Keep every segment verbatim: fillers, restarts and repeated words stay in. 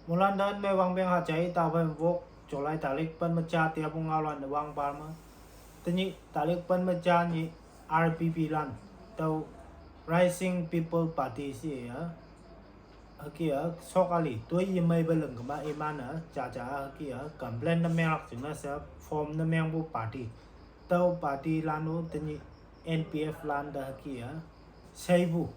Mulan dan me wang beng ha jai ta wen wok July talik pen meja tia pung ngau lan wang bar me. Tenyih talik pen meja nyi R P P lan tau Rising People Party si ya. Haki ya, sok ali, tui yi mai beleng kema iman ya, ja ja haki ya, complain na meng lak jing na se, form na meng bu party. Tau party lan u tenyih N P F lan da haki ya, sei bu.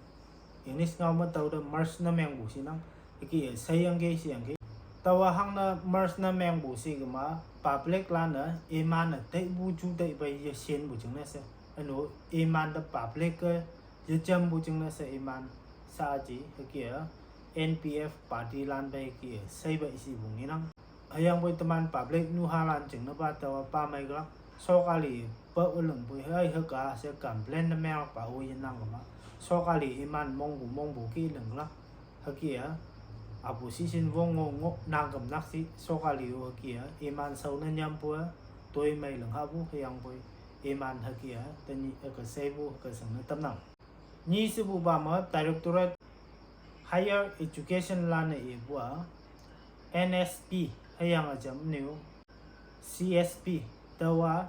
English ngau ma tau da merge na meng bu sinang, haki ya, sei yang ke, si yang ke. Tau a hang na merge na meng bu si kema, public lan na, iman na, tei bu ju tei bai ya sien bu jing na se. Anu, iman da public ke, ya jam bu jing na se iman, sa ji, haki ya, N P F party lan bai haki ya, sei bai si bu nginang. Hayang bai teman public nu ha lan jing na ba tau pa mai glak. Sok ali, pa u leng bu, hai haka, se complain na meng lak pa u yin nang kema. Sok ali, iman mong bu, mong bu ki leng glak. Haki ya, apu si sin wong ngo ngo nang kem nak si, sok ali u haki ya, iman sau na nyam bu, tui mai leng ha bu, hayang bai, iman haki ya, tenyih haka sei bu, haka sang na tam nang. Nyi si bu ba ma Directorate Higher Education lan e bu a N S P, hayang a jam niu C S P, tau a,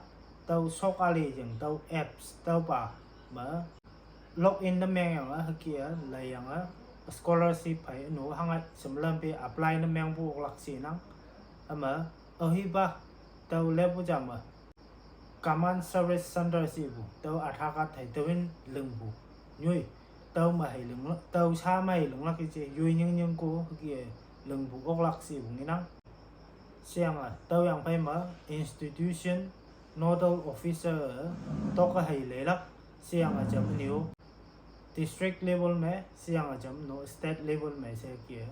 tau sok ali jing, tau apps, tau ba ma log in na meng yang a, haki ya, lai yang a, scholarship hai, nu hang a, sem lam pe apply na meng bu ok lak si nang, ama, ahi ba, tau le bu jam a, Common Service Center si bu, tau Aadhaar card thai tau in leng bu. Nyui, tau ma hai leng, tau sa ma hai leng lak i che, yui nying nying ko, haki leng bu ok lak si bu nginang. Siang a, tau yang pai ma, institution, nodal officer, tok a hai le lak, siang a jam niu. District level me, siang a jam no, state level me se haki ya.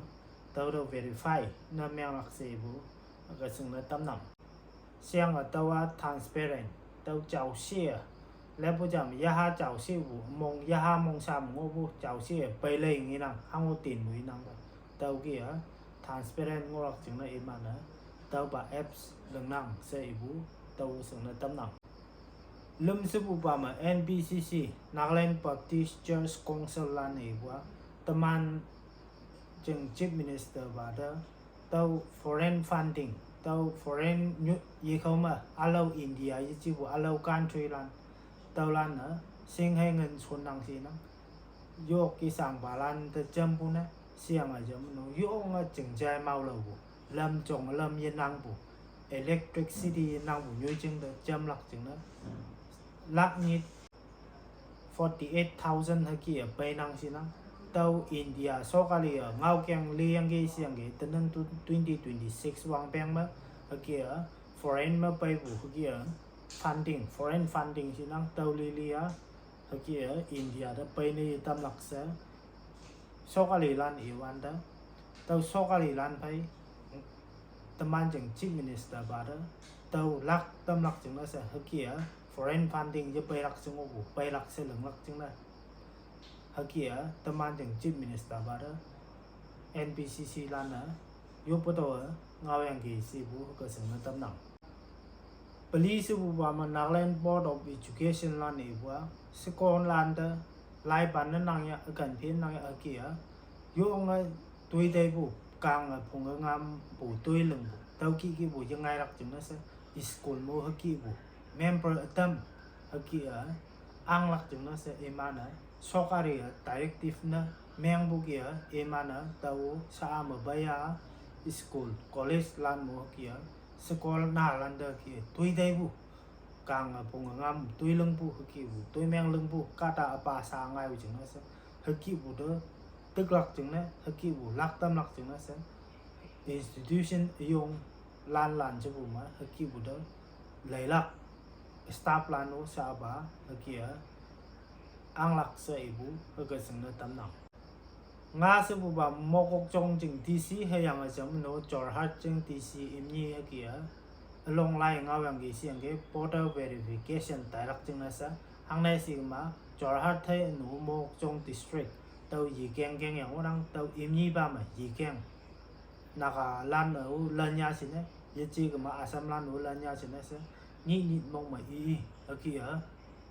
Tau tau verify, na meng lak si bu, haka sang na tam nang. Siang a tau a transparent, tau chau si a. Le bu jam ya ha chau si bu, mong ya ha mong sa mong bu, chau si a, pai le nginang, hang u tin bu inang ba. Tau ki ya, transparent ngo lak jing na iman na, tau ba apps leng nang se i bu, tau sang na tam nang. Lum si bu ba ma N B C C, Nagaland Baptist Church Council lan e bu a, teman jing Chief Minister ba da, tau foreign funding, tau foreign nyu, yi khau ma, alau India, yi ji bu, alau country lan, tau lan na, sing hai ngen sun nang si nang. Yok ki sang ba lan te jam bu na, siang a jam nu, yok nga jing jai mau lau bu, lam jong lam yi nang bu, electricity yi nang bu, nyui jing te jam lak jing na. Lak nyi forty-eight thousand haki ya, pai nang si nang. Tau India, sok ali ya, ngau kiang li yang ke, siang ke, tenang tu twenty twenty-six wang peng ma, haki ya, foreign ma pai bu, haki ya, funding, foreign funding si nang, tau li li ya, haki ya, India da pai ni tam lak se. Sok ali lan i wan da. Tau sok ali lan pai, teman jing Chief Minister ba da. Tau lak tam lak jing na se, haki ya, foreign funding ya pai lak jing u bu, pai lak se leng lak jing na. Haki ya, teman jing Chief Minister ba da. N B C C lan na, yo pu tau a, ngau yang ki si bu, haka sang na tam nang. Pali si bu ba ma Nagaland Board of Education lan e bu a, sikon lan da, lai ban na nang ya, akan pin nang ya, haki ya. Yo nga tui dai bu, kang a phung a ngam bu, tui leng bu, tau ki ki bu, ya ngai lak jing na se, school mu haki bu, member atam, haki ya, ang lak jing na se, iman na, sok ali ya, directive na, meng bu ki ya, iman na, tau sa a ma ba ya, school, college lan mu haki ya, sikon na lan da ki, tui dai bu. Kang a phung a ngam, tui leng bu, haki bu, tui meng leng bu, kata apa sa ngai u jing na se. Haki bu da, tek lak jing na, haki bu, lak tam lak jing na se. Institution yong, lan lan je bu ma, haki bu da, lai lak, staff lan u sa ba, haki ya, ang lak se i bu, haka sang na tam nang. Nga se bu ba Mokokchung jing D C, hayang a jam no Jorhat jing D C imni haki ya. Along lai ngau yang ki siang ke border verification tai lak jing na sa. Hang nai si ma Jorhat thai nu Mokokchung district. Tau yi keng keng yang orang tau imni ba ma yi keng. Nagaland u lan ya si ne. Ye ji kema Assam lan u lan ya si ne sa. Ni ni mong ma i i haki ya.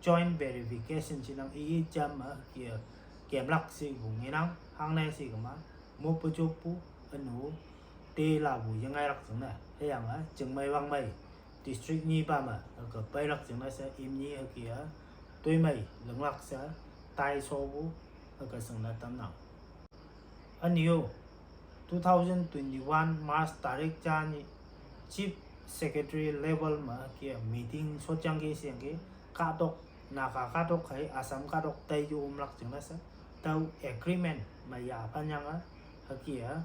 Joint verification si nang i i jam ma haki ya. Kem lak si bu nginang, hang nai si kema, mo pa jo pu, anu, te lapu yengailak jingne, hüyange Chingmei Wangmei district nyipa me hüke peilak jingne she imni hüke a toimei linglak she taishopu hüke shingne tamnang. Ünyu, two thousand twenty-one March tarik ja nyih Chief Secretary level me hüke meeting shotjangki sheyangki, kahtok, Naga kahtok hei Assam kahtok teiyu ümlak jingne she, tüo agreement me yaphanyange hüke a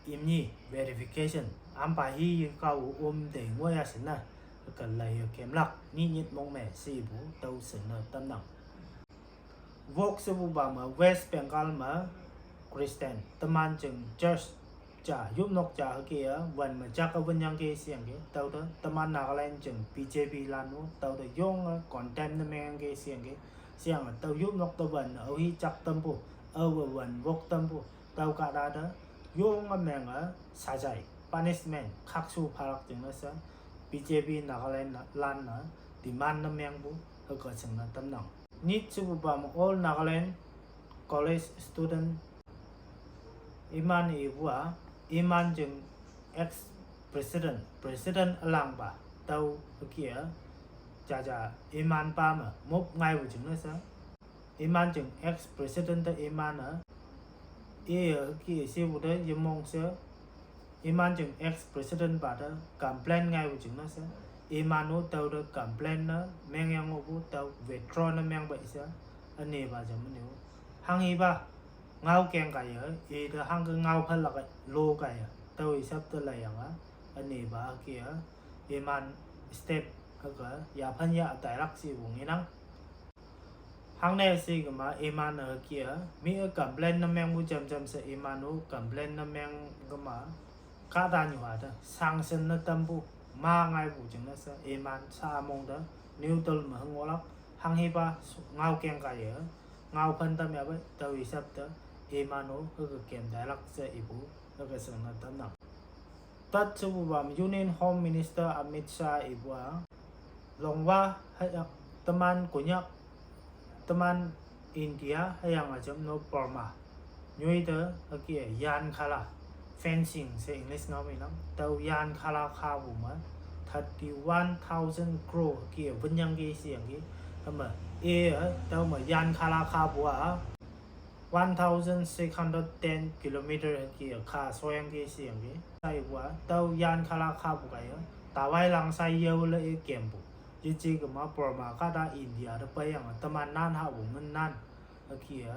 imni verification ampa hi kao üm te ngoiya shinne, hüke laiye kemlak nyih nyit mong me shepu tüo shingne tamnang. Wok shepupa me West Bengal me Christian teman jing church ja yopnok ja hüke a wan me jak a winyangki sheyangki, tüote teman Nagaland jing B J P lan-o tüote yonge condemn ne mengyangki sheyangki, sheyange tüo yopnok te wan aohi jak tampu, aowe wan wok tampu, tüo kahta te yonge menge sajai, punishment khakshu phalak jingne she B J P Nagaland lan-e demand ne mengpu hüke shingne tamnang. Nyit shepupa me All Nagaland College student iman ipu a, iman jing ex president, president ülangpa, tüo hüke a jaja imanpa me mop ngaipu jingne she, iman jing ex president te iman-e, iye hüke shepu te yemong she, iman jing ex president pa te complain ngaipu jingne she, iman-o tüote complain ne mengyang ngohpu tüo withdraw ne mengpei she, ünepa jam ünyu. Hanghipa ngaokeng kaiye ite hangke ngao phalak lo kaiye tüo isap te laiyange, ünepa hüke a iman step hüke yaphan ya tailak shepu ngenang. Hangne she kema iman-e hüke a mi-e complain ne mengpu jam jam she iman-o complain ne meng kema, kahtanyuha te sanction ne tampu, ma ngaipu jingne she iman sha mong te neutral me hüngohlak, hanghipa ngaokeng kaiye ngao phan tam yapei tüo isap te iman-o hüke kem tailak she ipu hüke shingne tamnang. Tat shepupa me Union Home Minister Amit Shah ipu a, longwa hüyange teman Konyak, teman India hüyange jam no Burma nyoi te hüke yan khala, fencing she English ngao me nang, tüo yan khala khapu me thirty-one thousand crore hüke winyangki sheyangki, hüme, iye tüo me yan khala khapu a one thousand six hundred ten kilometer hüke kha shoyangki sheyangki. Shaipu a tüo yan khala khapu kaiye, tawai lang shai yao le i kempu, yeje kema Burma kahta India te peiyange teman nan hapu ngen nan hüke a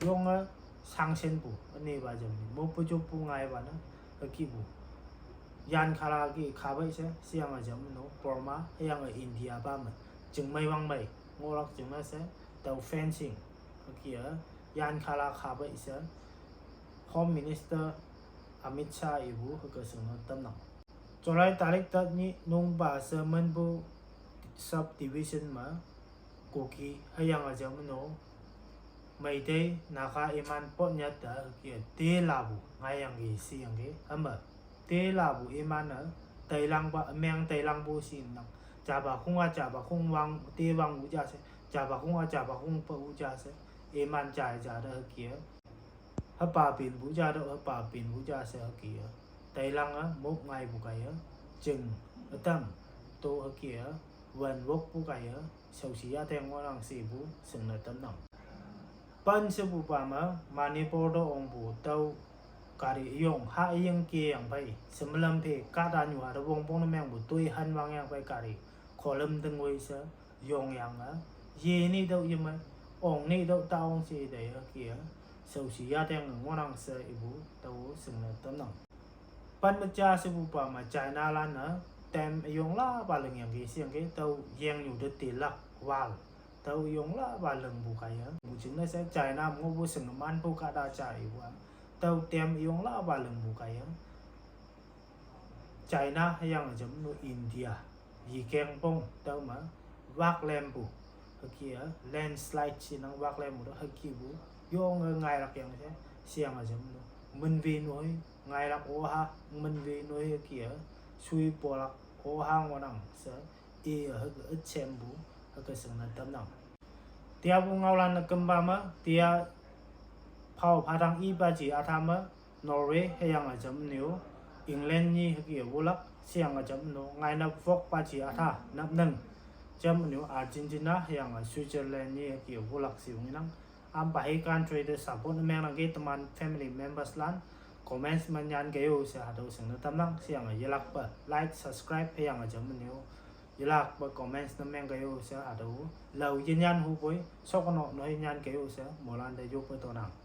yonge sanctionpu, ünepa jam ni moppu joppu ngaipa ne hükepu yan khala ke khapei she sheyange jam no Burma hüyange India pa me Chingmei Wangmei ngohlak jingne she, tüo fencing hüke a yan khala khapei she Home Minister Amit Shah ipu hüke shingne tamnang. July tarik tat nyih nungpa she minpu subdivision me Kuki hüyange jam no Meitei, Naga iman potnyat te hüke a te lapu ngaiyangki sheyangki, hüme te lapu iman-e teilangpa ümeng teilangpu shinang, japa khong a japa khong wang te wangpu ja she, japa khong a japa khong pepu ja she, iman jai ja te hüke a hüpa pinpu ja tüo hüpa pinpu ja she hüke a teilange mop ngaipu kaiye, jing ütam to hüke a wan wokpu kaiye shaoshi yateng ngohnang shepu shingne tamnang. Pen shepupa me Manipur te ongpu tüo gari üyong ha üying keyangphei shemelam phei kahtanyuha te wongpong ne mengpu toi han wangyangphei gari kholüm te ngoi she yongyange, ye ni tüo yemei, ong ni tüo ta ong she te hüke a shaoshi yateng ngohnang she ipu tüo shingne tamnang. Pen me ja shepupa me China lan-e tem üyong lapa lingyangki sheyangki, tüo yengnyu te tilak wall, tüo üyong lapa lingpu kaiye, pu jingne she China me ngohpu shingemanpu kahta ja ipu a, tüo tem üyong lapa lingpu kaiye China hüyange jam no India yikengpong tüo me waklempu, hüke a landslide shinang waklempu te hükepu yonge ngailak yang she, sheyange jam no minwe noi ngailak oha, minwe noi hüke a shui polak oha ngohnang she, iye hüke üchempu hüke shingne tamnang. Tiapu ngaolan-e kümpa me tia phao phatang ipa ji atha me Norway hüyange jam no England nyi hüke-o wolak sheyange jam no ngainap wok pa ji atha napnang. Jam no Argentina hüyange Switzerland nyi hüke-o wolak she-o ngenang. Ampa hi country te support ne mengnangki teman family members lan comments me nyan kei-o she hatüo shingne tamnang. Sheyange yelakpe like, subscribe hüyange jam no yelakpe comments ne meng kei-o she hatüo lao yenyan hupoi shokono no nyan kei-o she moilan te yoppe tonang.